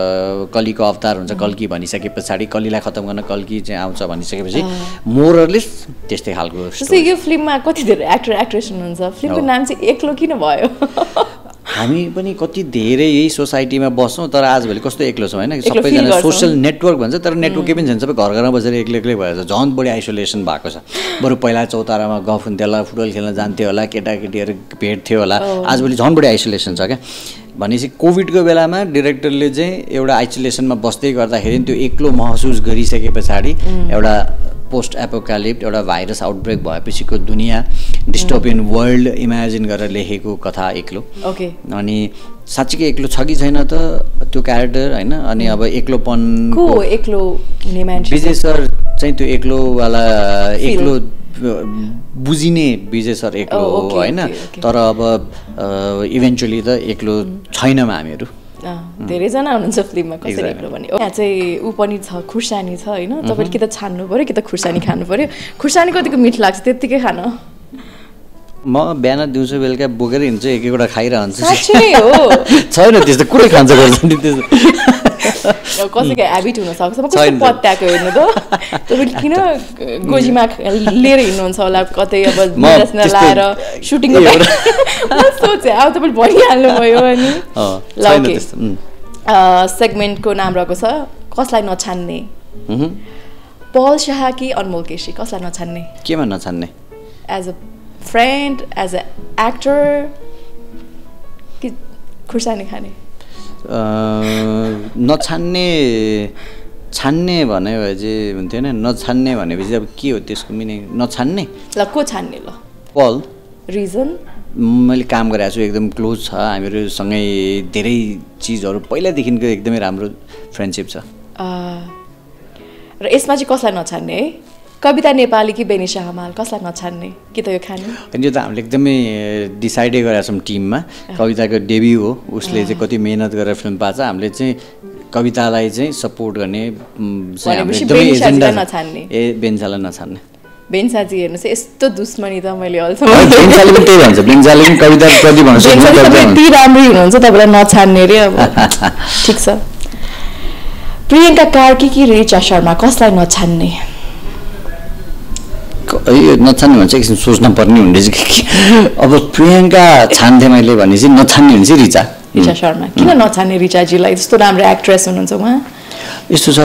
कलीको अवतार हुन्छ कल्की भनिसके पछाडि कलीलाई खत्तम गर्न कल्की चाहिँ आउँछ भनिसकेपछि मोरलेस त्यस्तै खालको जस्तै यो फिल्ममा कति धेरै एक्टर एक्ट्रेस हुनुहुन्छ फिल्मको नाम चाहिँ एक्लो किन भयो हामी पनि कति धेरै यही सोसाइटीमा बस्छौँ तर आजभोलि कस्तो एक्लो छौँ होइन सबैजना सोसियल नेटवर्क भन्छ तर नेटवर्कै पनि छैन सबै घर घरमा बसेर एक्लै भएर झन् बढी आइसोलेसन भएको छ बरु पहिला चौतारामा गफ हुन्थ्यो होला फुटबल खेल्न जान्थ्यो होला केटाकेटीहरू भेट्थ्यो होला आजभोलि झन् बढी आइसोलेसन छ क्या भनेपछि कोभिडको बेलामा डिरेक्टरले चाहिँ एउटा आइसोलेसनमा बस्दै गर्दाखेरि त्यो एक्लो महसुस गरिसके पछाडि एउटा पोस्ट एपोकालिप्ट एउटा भाइरस आउटब्रेक भएपछिको दुनियाँ डिस्टोपियन वर्ल्ड इमेजिन गरेर लेखेको कथा एक्लो अनि साँच्चीकै एक्लो छ कि छैन त त्यो क्यारेक्टर होइन अनि अब एक्लोपनको एक्लो विजय सर चाहिँ त्यो एक्लोवाला एक्लो बुझिने विजय सर एक्लो हो होइन तर अब इभेन्चुअली त एक्लो छैनौँ हामीहरू धेरैजना हुनुहुन्छ फिल्ममा कसरी एक्लो भने यहाँ चाहिँ ऊ पनि छ खुर्सानी छ होइन तपाईँले कि त छान्नु पऱ्यो कि त खुर्सानी खानु पऱ्यो खुर्सानी कतिको मिठो लाग्छ त्यत्तिकै खान म बिहान दिउँसो बेलुका बोकेर हिँड्छु एक एकवटा खाइरहन्छु छैन त्यस्तो कुरै खान्छ कसैको ह्याबिट हुनसक्छ म कस्तो पत्याएको हेर्नु त तपाईँले किन गोजीमा लिएर हिँड्नुहुन्छ होला कतै अब लाएर सुटिङ सोचेँ अब तपाईँले भनिहाल्नुभयो अनि ल सेगमेन्टको नाम रहेको छ कसलाई नछान्ने पल शाह कि अनमोल केसी कसलाई नछान्ने केमा नछान्ने as a friend as a actor कि खुर्सानी खाने नछान्ने छान्ने भन्यो भने चाहिँ हुन्थ्यो होइन नछान्ने भनेपछि अब के हो त्यसको मिनिङ नछान्ने ल को छान्ने ल पल रिजन मैले काम गरेको छु एकदम क्लोज छ हामीहरूसँगै धेरै चिजहरू पहिलादेखिको एकदमै राम्रो फ्रेन्डसिप छ र यसमा चाहिँ कसलाई नछान्ने है कविता नेपाली कि बेनिसा हमाल कसलाई नछान्ने कि त यो खाने अनि यो त हामीले एकदमै डिसाइडै गरेका छौँ टिममा कविताको डेब्यू हो उसले चाहिँ कति मेहनत गरेर फिल्म पाएको छ हामीले चाहिँ कवितालाई चाहिँ सपोर्ट गर्ने बेन्सालाई नछान्ने बेन्साजी हेर्नुहोस् यस्तो दुश्मनी त मैले बेन्साले पनि त्यही भन्छ बेन्साले पनि कविताप्रति भन्छ यति राम्रै हुनुहुन्छ तपाईँलाई नछान्ने रे अब ठिक छ प्रियङ्का कार्की कि रिचा शर्मा कसलाई नछान्ने नछान्ने भन्छ एकछिन सोच्न पर्ने हुँदैछ कि अब प्रियङ्का छान्थे मैले भने चाहिँ नछान्ने हुन्छ रिचा शर्मा किन नछान्ने रिचाजीलाई त्यस्तो राम्रो एक्ट्रेस हुनुहुन्छ उहाँ यस्तो छ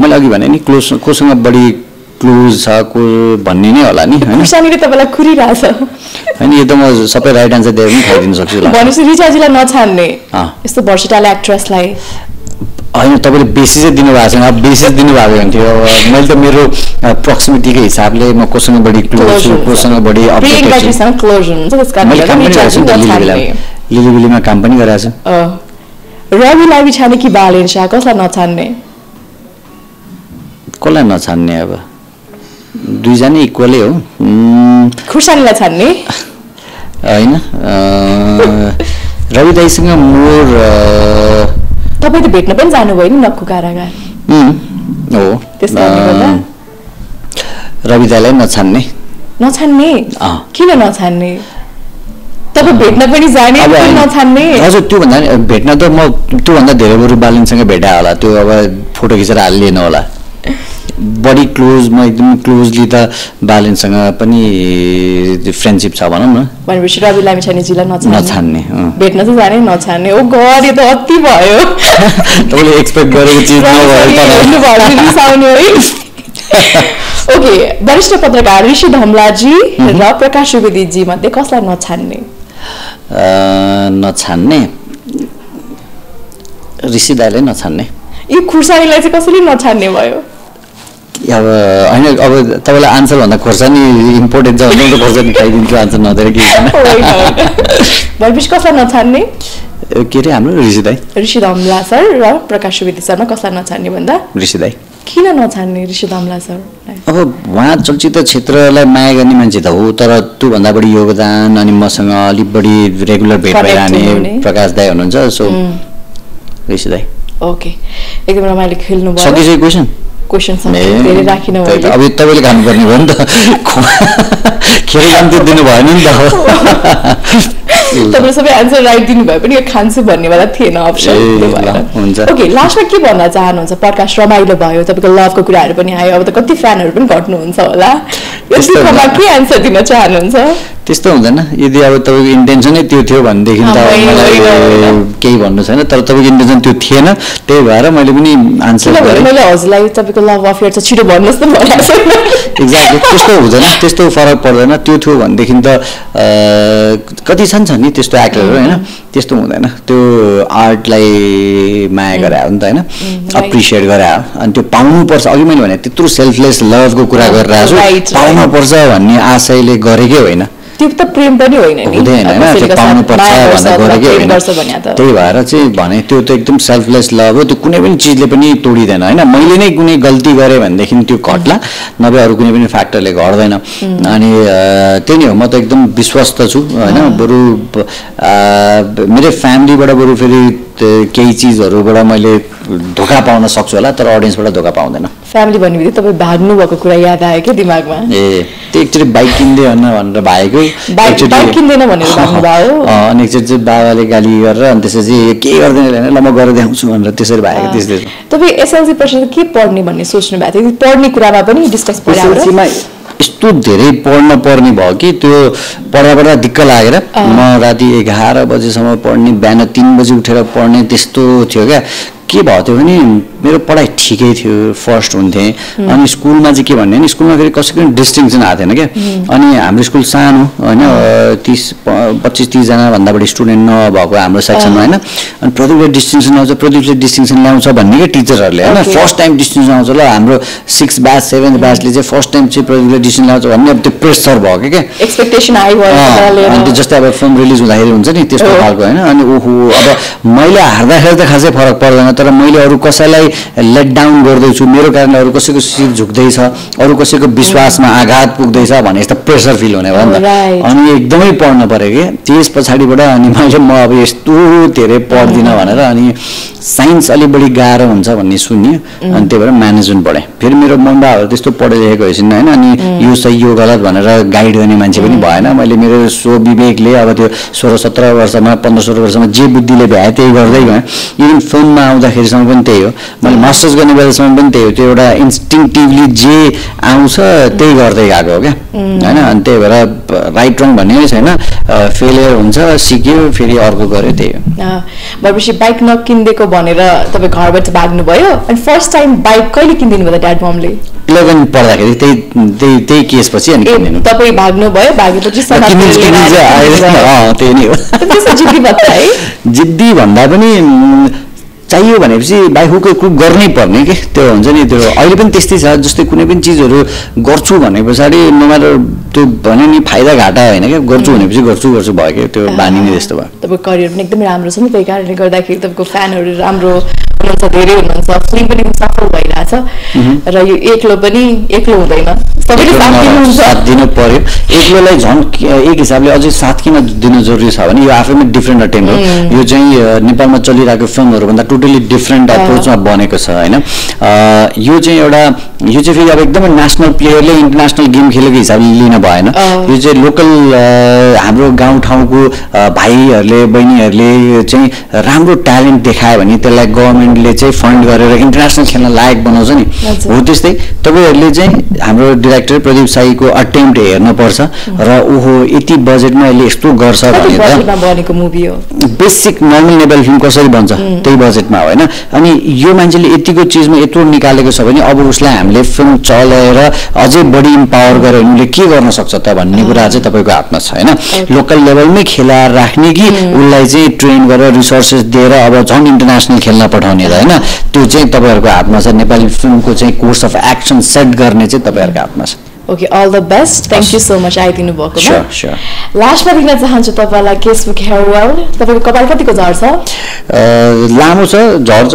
मैले अघि भने नि कोसँग बढी क्लोज छ को भन्ने नै होला नि हैन खुर्सानीले तपाईँलाई खुरिरहेछ हैन यो त म सबै राइट आन्सर दिएर पनि खाइदिन सक्छु ल भनेपछि रिचाजीलाई नछान्ने यस्तो भर्सेटाइल एक्ट्रेसलाई होइन तपाईँले बेसी चाहिँ दिनुभएको छैन अब बेसी दिनुभएको हुन्थ्यो मैले त मेरो प्रक्सिमिटीको हिसाबले म कोसँग बढी क्लोज छु कोसँग बढी लिलीबिलीमा काम पनि गरेको छु रवि लामी छाने कि बालेन शाह कसलाई नछान्ने कसलाई नछान्ने अब दुईजना इक्वलै हो खुर्सानीलाई छान्ने होइन रवि दाइसँग मोर तपाईँ त भेट्न पनि जानुभयो नि नक्कु कारागार हो रवि दाइलाई नछान्ने किन नछान्ने तपाईँ भेट्न पनि जाने नछान्ने हजुर त्योभन्दा भेट्न त म त्योभन्दा धेरै बरु बालिनसँग भेटाएँ होला त्यो अब फोटो खिचेर हालिएन होला बढी क्लोज म एकदम क्लोजली त बालिनसँग पनि फ्रेन्डसिप छ भनौँ न भनेपछि रवि लामिछानेजीलाई नछान्ने भेट्न त जाने नछान्ने ओ गड यो त अति भयो तपाईँले एक्सपेक्ट गरेको चिज ओके वरिष्ठ पत्रकार ऋषि धमलाजी र प्रकाश सुवेदीजी मध्ये कसलाई नछान्ने ऋषि दाइलाई नछान्ने यो खुर्सानीलाई चाहिँ कसरी नछान्ने भयो अब होइन अब तपाईँलाई आन्सर भन्दा खोर्सानी इम्पोर्टेन्ट छ भने त खोर्सानी खाइदिन्छु आन्सर नदिएर के भनेपछि कसलाई नछान्ने के अरे हाम्रो ऋषि धमला सर र प्रकाश सुवेदी सरमा कसलाई नछान्ने भन्दा ऋषि दाइ किन नछान्ने ऋषि धमला सर अब उहाँ चलचित्र क्षेत्रलाई माया गर्ने मान्छे त हो तर त्योभन्दा बढी योगदान अनि मसँग अलिक बढी रेगुलर भेट भइरहने प्रकाश दाइ हुनुहुन्छ सो ऋषि दाइ ओके एकदम रमाइलो खेल्नु भयो सकिसक्यो क्वेसन धेरै राखिनु भयो अब तपाईँले खानुपर्ने भयो नि त खेल काम त दिनु भएन नि त तपाईले सबै आन्सर राइट दिनुभयो पनि यो खान्छु भन्नेवाला थिएन अप्सन ओके लास्टमा के भन्न चाहनुहुन्छ पडकास्ट रमाइलो भयो तपाईँको लभको कुराहरू पनि आयो अब त कति फ्यानहरू पनि घट्नुहुन्छ होला यसमा के आन्सर दिन चाहनुहुन्छ त्यस्तो हुँदैन यदि अब तपाईँको इन्टेन्सनै त्यो थियो भनेदेखि त मलाई केही भन्नु छैन तर तपाईँको इन्टेन्सन त्यो थिएन त्यही भएर मैले पनि आन्सर गरेँ मैले हजुरलाई तपाईँको लभ अफेयर छ छिटो भन्नुहोस् न एक्ज्याक्टली त्यस्तो हुँदैन त्यस्तो फरक पर्दैन त्यो थियो भनेदेखि त कति छन् नि त्यस्तो एक्टरहरू होइन त्यस्तो हुँदैन त्यो आर्टलाई माया गरे हो नि त होइन अप्रिसिएट गरे हो अनि त्यो पाउनुपर्छ अघि मैले भने त्यत्रो सेल्फलेस लभको कुरा गरिरहेको छु पाउनुपर्छ भन्ने आशयले गरेकै होइन त्यो त प्रेम पनि होइन नि त्यो पाउनुपर्छ भनेर गरेकै होइन त्यही भएर चाहिँ भने त्यो त एकदम सेल्फलेस लभ हो त्यो कुनै पनि चिजले पनि तोडिँदैन होइन मैले नै कुनै गल्ती गरेँ भनेदेखि त्यो घट्ला नभए अरू कुनै पनि फ्याक्टरले घट्दैन अनि त्यही नै हो म त एकदम विश्वस्त छु होइन बरु मेरो फ्यामिलीबाट बरु फेरि केही चिजहरूबाट मैले धोका पाउन सक्छु होला तर अडियन्सबाट धोका पाउँदैन फ्यामिली भन्ने बित्तिकै तपाईँ भाग्नु भएको कुरा याद आयो कि दिमागमा त्यो एकचोटि बाइक किन्दै भनेर भागेको बाइक किन्दैन भनेर भाग्नु भयो अनि एकचोटि चाहिँ बाबाले गाली गरेर अनि त्यसपछि के गर्दैन ल म गरेर देखाउँछु भनेर त्यसरी भागेको त्यसले तपाईँ एसएलसी पछि के पढ्ने भन्ने सोच्नु भएको थियो पढ्ने कुरामा पनि डिस्कस एसएलसीमा यस्तो धेरै पढ्न पर्ने भयो कि त्यो पढ्दा दिक्क लागेर म राति 11 बजेसम्म पढ्ने बिहान 3 बजे उठेर पढ्ने त्यस्तो थियो क्या के भएको थियो भने मेरो पढाइ ठिकै थियो फर्स्ट हुन्थेँ अनि स्कुलमा चाहिँ के भन्ने नि स्कुलमा फेरि कसैको पनि डिस्टिङसन आएको थिएन क्या अनि हाम्रो स्कुल सानो होइन 25-30 जना भन्दा बढी स्टुडेन्ट नभएको हाम्रो सेक्सनमा होइन अनि प्रदीपले डिस्टिङसन आउँछ प्रदीपले डिस्टिङसन ल्याउँछ भन्ने क्या टिचरहरूले होइन फर्स्ट टाइम डिस्टिङसन आउँछ ल हाम्रो 6 ब्याच 7 ब्याचले चाहिँ फर्स्ट टाइम चाहिँ प्रदीपले डिस्टिङसन ल्याउँछ भन्ने अब त्यो प्रेसर भयो क्या एक्सपेक्टेसन हाई भयो अनि जस्तै अब फिल्म रिलिज हुँदाखेरि हुन्छ नि त्यस्तो खालको होइन अनि ओहो अब मैले हार्दाखेरि त खासै फरक पर्दैन तर मैले अरू कसैलाई लेट डाउन गर्दैछु मेरो कारणले अरू कसैको शिर झुक्दैछ अरू कसैको विश्वासमा आघात पुग्दैछ भने यस्तो प्रेसर फिल हुने भयो नि त अनि एकदमै पढ्न पऱ्यो कि त्यस पछाडिबाट अनि मैले म अब यस्तो धेरै पढ्दिनँ भनेर अनि साइन्स अलिक बढी गाह्रो हुन्छ भन्ने सुन्यो अनि त्यही भएर म्यानेजमेन्ट पढेँ फेरि मेरो मम्बाहरू त्यस्तो पढिरहेको हैछन् होइन अनि यो सही यो गलत भनेर गाइड गर्ने मान्छे पनि भएन मैले मेरो विवेकले अब त्यो 16-17 वर्षमा 15-16 वर्षमा जे बुद्धिले भ्याए त्यही गर्दै गएँ इभन फिल्ममा आउँदा पुग्दाखेरिसम्म पनि त्यही हो, मैले मास्टर्स गर्ने बेलासम्म पनि त्यही हो, त्यो एउटा इन्स्टिङटिभली जे आउँछ त्यही गर्दै गएको हो क्या होइन। अनि त्यही भएर राइट रङ भन्ने छैन, फेलियर हुन्छ सिक्यो फेरि अर्को गऱ्यो त्यही हो। भएपछि बाइक नकिनिदिएको भनेर तपाईँ घरबाट भाग्नुभयो अनि फर्स्ट टाइम बाइक कहिले किनिदिनु भयो ड्याड ममले? 11 पढ्दाखेरि त्यही केसपछि अनि किनिदिनु। तपाईँ भाग्नुभयो, भागेपछि त्यही नै हो। जिद्दी भन्दा पनि चाहियो भनेपछि बाइक हुक गर्नै पर्ने के त्यो हुन्छ नि। त्यो अहिले पनि त्यस्तै छ, जस्तै कुनै पनि चिजहरू गर्छु भने पछाडि नमाटर त्यो भने नि फाइदा घाटा होइन क्या, गर्छु भनेपछि गर्छु भयो क्या, त्यो बानी नै त्यस्तो भयो। तपाईँको करियर पनि एकदमै राम्रो छ नि, त्यही कारणले गर्दाखेरि तपाईँको फ्यानहरू राम्रो हुनुहुन्छ, धेरै हुनुहुन्छ, फिल्म पनि सफल भइरहेछ र यो एक्लो पनि एक्लो हुँदैन, सबैले साथ दिनु पर्यो। एक्लोलाई झन् एक हिसाबले अझै साथ किन दिनु जरुरी छ भने यो आफैमा डिफ्रेन्ट अटेम्प हो। यो चाहिँ नेपालमा चलिरहेको फिल्महरूभन्दा टोटली डिफ्रेन्ट अप्रोचमा बनेको छ होइन। यो चाहिँ एउटा यो चाहिँ फेरि अब एकदमै नेसनल प्लेयरले इन्टरनेसनल गेम खेलेको हिसाबले लिन भएन। यो चाहिँ लोकल हाम्रो गाउँठाउँको भाइहरूले बहिनीहरूले चाहिँ राम्रो ट्यालेन्ट देखायो भने त्यसलाई गभर्मेन्टले चाहिँ फन्ड गरेर इन्टरनेसनल खेल्न लायक बनाउँछ नि, हो त्यस्तै तपाईँहरूले चाहिँ हाम्रो डिरेक्टर प्रदीप साईको अटेम्प्ट हेर्नुपर्छ र ओहो यति बजेटमा यसले यस्तो गर्छ भनेर। बेसिक नर्मल नेपाली फिल्म कसरी बन्छ त्यही बजेटमा होइन। अनि यो मान्छेले यतिको चिजमा यत्रो निकालेको छ भने अब उसलाई हामीले फिल्म चलाएर अझै बढी इम्पावर गरेर उसले के गर्न सक्छ त भन्ने कुरा चाहिँ तपाईँको हातमा छ होइन। लोकल लेभलमै खेलाएर राख्ने कि उसलाई चाहिँ ट्रेन गरेर रिसोर्सेस दिएर अब झन् इन्टरनेसनल खेल्न पठाउने त होइन, त्यो चाहिँ तपाईँहरूको हातमा छ। नेपाली फिल्मको चाहिँ कोर्स अफ एक्सन सेट गर्ने चाहिँ तपाईँहरूको हातमा छ। Okay, all the best, thank you so much आइदिनु भएको। लास्टमा दिन चाहन्छु तपाईँलाई केसबुक हेयर वेल, तपाईँको कपाल कतिको झर्छ? लामो छ, झर्छ,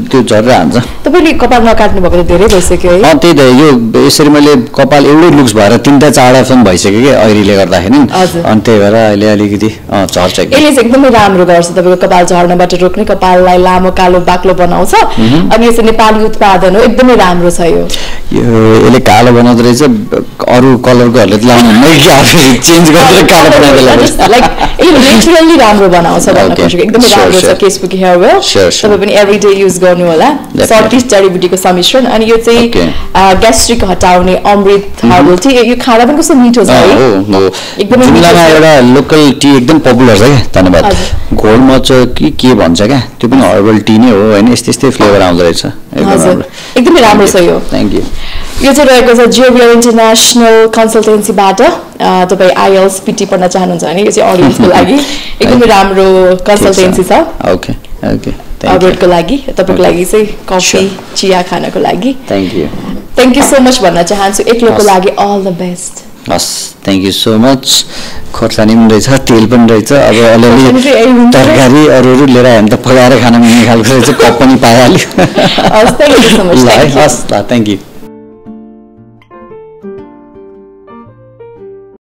त्यो झरेर हान्छ। तपाईँले कपाल नकाट्नु भएको त धेरै भइसक्यो है? त्यही त, यो यसरी मैले कपाल एउटै लुक्स भएर 3टा 4टा फिल्म भइसक्यो कि अहिलेले गर्दाखेरि, अनि त्यही भएर अहिले अलिकति झर्छ। यसले चाहिँ एकदमै राम्रो गर्छ तपाईँको कपाल झर्नबाट रोक्ने, कपाललाई लामो कालो बाक्लो बनाउँछ अनि यो चाहिँ नेपाली उत्पादन हो, एकदमै राम्रो छ। यसले कालो बनाउँदो रहेछ, अरू कलरकोहरूले लाउनु चेन्ज गरेर कालो बनाउँछ, लाइक यसले नेचुरली राम्रो बनाउँछ भन्न खोजेको। एकदमै राम्रो छ केसबुक हेयर वेल, तपाईँ पनि एभ्री डे युज गर्नु होला। 30 जडीबुटीको सम्मिश्रण अनि यो चाहिँ ग्यास्ट्रिक हटाउने अमृत हर्बल टी, यो खाँदा पनि कस्तो मिठो छ है, एकदमै एउटा लोकल टी एकदम पपुलर छ क्या। धन्यवाद। घोल मच कि के भन्छ क्या, त्यो पनि हर्बल टी नै हो होइन, यस्तै फ्लेभर आउँदो रहेछ, एकदमै राम्रो छ यो। Thank you. यो चाहिँ रहेको छ जेभियर इन्टरनेसनल कन्सल्टेन्सीबाट। तपाईँ आइएल्स पिटी पढ्न चाहनुहुन्छ भने यो चाहिँ अडियन्सको लागि एकदमै राम्रो कन्सल्टेन्सी छ। ओके ओके, अडियन्सको लागि, तपाईँको लागि चाहिँ कफी चिया खानको लागि। थ्याङ्क यू सो मच भन्न चाहन्छु। एक्लोको लागि अल द बेस्ट। हस्, थ्याङ्क यू सो मच। खोर्सानी पनि रहेछ, तेल पनि रहेछ, अब अलिअलि तरकारी अरू लिएर आयो भने त पकाएर खान मिल्ने खालको रहेछ, कप पनि पाइहाल्यो। हस्, थ्याङ्क यू सो मच। हस्, थ्याङ्क यू।